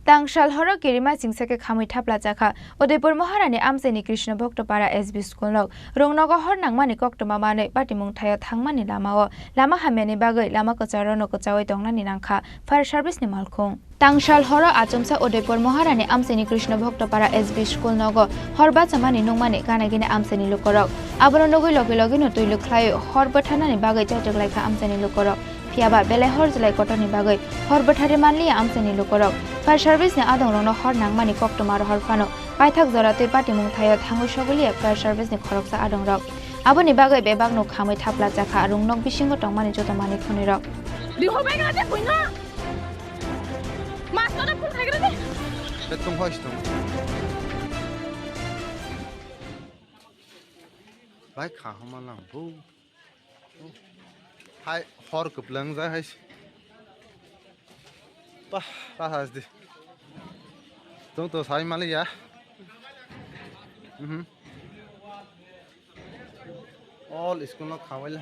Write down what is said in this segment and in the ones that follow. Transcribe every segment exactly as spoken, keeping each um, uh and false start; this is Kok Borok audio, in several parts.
Tangsal horo kirima chingsa khe khamwi thapla chakha. Udaipur Moharani amchaini Krishna Bhakta Para S B school nok rungnogo hor nangmani koktwma manwi patimung thaio thangmani lamao lama hamyani bagwi lama kwcharono kwchaui tongnani nangkha fire service ni malkhung. Tangsal horo achomsa Udaipur Moharani amchaini Krishna Bhakta Para S B school nogo hor bachamani nungmani gana gini amchaini lukorok. Abono nugwi logi logino twi lwkhlaiwi hor bwtharnani bagwi chaitok laikha amchaini lukorok. Phiyaba belai hor jwlai kotorni bagwi hor bwtharwi manliya amchaini lukorok. Fire service ni adongrokno hor nangmani koktwma rohor phano paithak jora twi patimung thaio thangwi sogwiliya fire service ni khoroksa adongrok. Aboni bagwi bebakno khamwi thapla chakha, rung nok bisingo tongmani joto manwi khwnwirok. Di hobai gana de buino. Mas no da phul khai gana de. Betung hoi stung. Bai kha homa lang bu. Hai, hor kwplwng jai hai. Pah, pah, has di. Tong to sai mali ya. Mhm. All school no khawai la.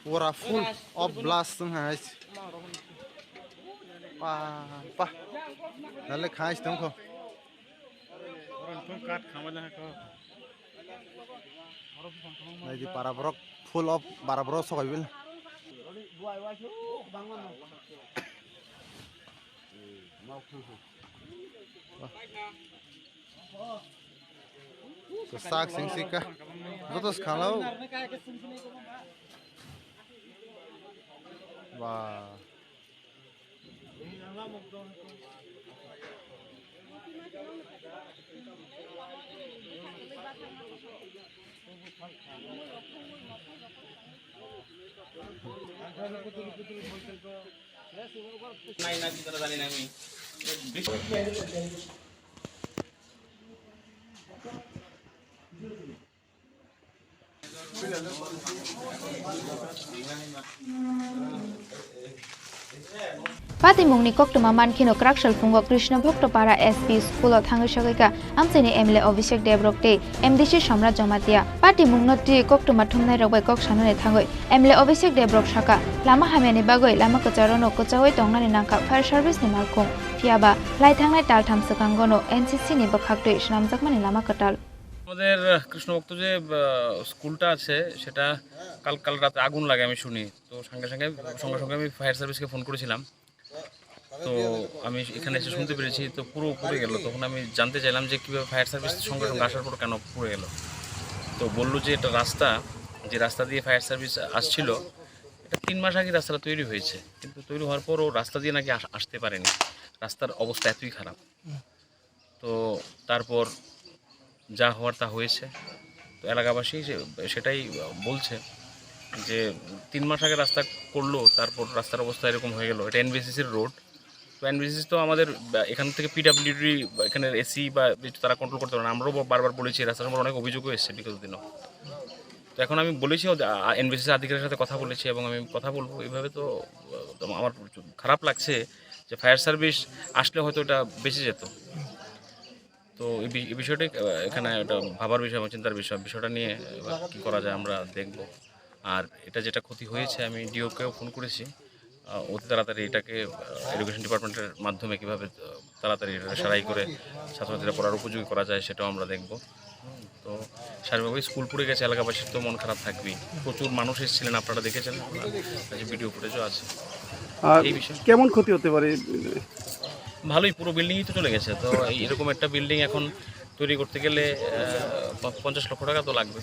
Pura full of blast wng hai. Pa, pa. Dale khai tong kho. Nai di para borok full of bara borok sokai bil. Sak sing sika. Joto skalo. Ba. Patimungni koktwma mankheno kwrak salphungo Krishna Bhakta Para S P school-o thangwi sogwikha amchaini M L A Abhishek Debrok tei M D C Somrat Jamatia. Patimungno twi koktwma thumnairok bai kok sanani thangwi M L A Abhishek Debrok sakha, lama hamyani bagwi lama kwcharono kwchaui tongnani nangkha fire service-ni malkhung. Phiyaba lai thangnai taltham swkangono N C C-ni bwkhaktwi swnamjakmani lama kwtal. আমাদের, আহ, কৃষ্ণভক্ত যে, আহ, স্কুলটা আছে, সেটা কাল, কাল রাতে আগুন লাগে আমি শুনি। তো সঙ্গে সঙ্গে, সঙ্গে সঙ্গে আমি ফায়ার সার্ভিসকে ফোন করেছিলাম। তো আমি এখানে এসে শুনতে পেরেছি, তো পুরো পুড়ে গেল। তখন আমি জানতে চাইলাম যে কীভাবে ফায়ার সার্ভিস সঙ্গে সঙ্গে আসার পর কেন পুড়ে গেল। তো বললো যে এটা রাস্তা, যে রাস্তা দিয়ে ফায়ার সার্ভিস আসছিল, এটা তিন মাস আগে রাস্তাটা তৈরি হয়েছে, কিন্তু তৈরি হওয়ার পরও রাস্তা দিয়ে নাকি আস-, আসতে পারেনি, রাস্তার অবস্থা এতই খারাপ। তো তারপর যা হওয়ার তা হয়েছে। তো এলাকাবাসী সে-, সেটাই বলছে যে তিন মাস আগে রাস্তা করলো, তারপর রাস্তার অবস্থা এরকম হয়ে গেল। এটা এনবিসিসির রোড। তো এনবিসিসি তো আমাদের, আহ, এখান থেকে পিডাব্লিউডি বা এখানে এসি বা কিছু তারা কন্ট্রোল করতে পারে না। আমরাও বা-, বারবার বলেছি, রাস্তার সম্পর্কে অনেক অভিযোগও এসেছে বিগত দিনও। তো এখন আমি বলেছি ওদের, আ-, আ-, এনবিসিসি আধিকারিকের সাথে কথা বলেছি এবং আমি কথা বলবো। এইভাবে তো, আহ, তো আমার খারাপ লাগছে যে ফায়ার সার্ভিস আসলে হয়তো এটা বেঁচে যেত। তো এই বি-, এই বিষয়টাই, আহ, এখানে একটা ভাবার বিষয় এবং চিন্তার বিষয়। বিষয়টা নিয়ে এবার কী করা যায় আমরা দেখব। আর এটা যেটা ক্ষতি হয়েছে আমি ডিওকেও ফোন করেছি। আহ, অতি তাড়াতাড়ি এটাকে, আহ, এডুকেশন ডিপার্টমেন্টের মাধ্যমে কীভাবে, আহ, তাড়াতাড়ি এটা সারাই করে ছাত্রছাত্রীরা পড়ার উপযোগী করা যায় সেটাও আমরা দেখব। হুম, তো সার্বিকভাবে স্কুল পুড়ে গেছে, এলাকাবাসীর তো মন খারাপ থাকবেই। প্রচুর মানুষ এসেছিলেন, আপনারা দেখেছেন, আমরা যে ভিডিও ফুটেজও আছে। আর এই বিষয়ে কেমন ক্ষতি হতে পারে? ভালোই, পুরো বিল্ডিংই তো চলে গেছে। তো এই এরকম একটা বিল্ডিং এখন তৈরি করতে গেলে, আহ, প-, পঞ্চাশ লক্ষ টাকা তো লাগবে।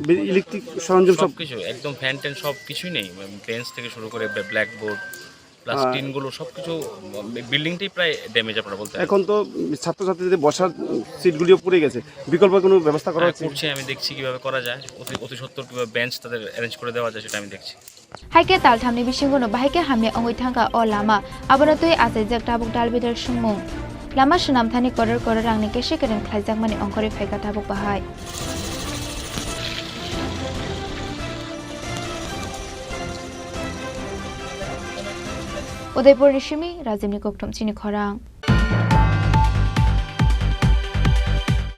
বি-, ইলেকট্রিক সরঞ্জাম সব? সবকিছু, একদম ফ্যান ট্যান সব কিছুই নেই, বেঞ্চ থেকে শুরু করে ব্ল্যা-, ব্ল্যাকবোর্ড, প্লাস হ্যাঁ। টিনগুলো সবকিছু, বিল্ডিংটাই প্রায় ড্যামেজ আপনারা বলতে পারেন। এখন তো ছাত্রছাত্রীদের বসার সিটগুলিও পুড়ে গেছে, বিকল্প কোনো ব্যবস্থা করা হ্যাঁ, হচ্ছে? করছি, আমি দেখছি কিভাবে করা যায়, অতি, অতি সত্বর কিভাবে বেঞ্চ তাদের অ্যারেঞ্জ করে দেওয়া যায় সেটা আমি দেখছি। Hai khe talthamni bisingo no bahai khe hamya wngwi thangkha o lama, abono twi achaijak tabuk dalbidal swngmung. Lama swnamthani koror koror rangni kese kereng khlaijakmani ongkhorwi phaikha tabuk bahai. Udaipurni simi Rajibni Kokthom chini khorang.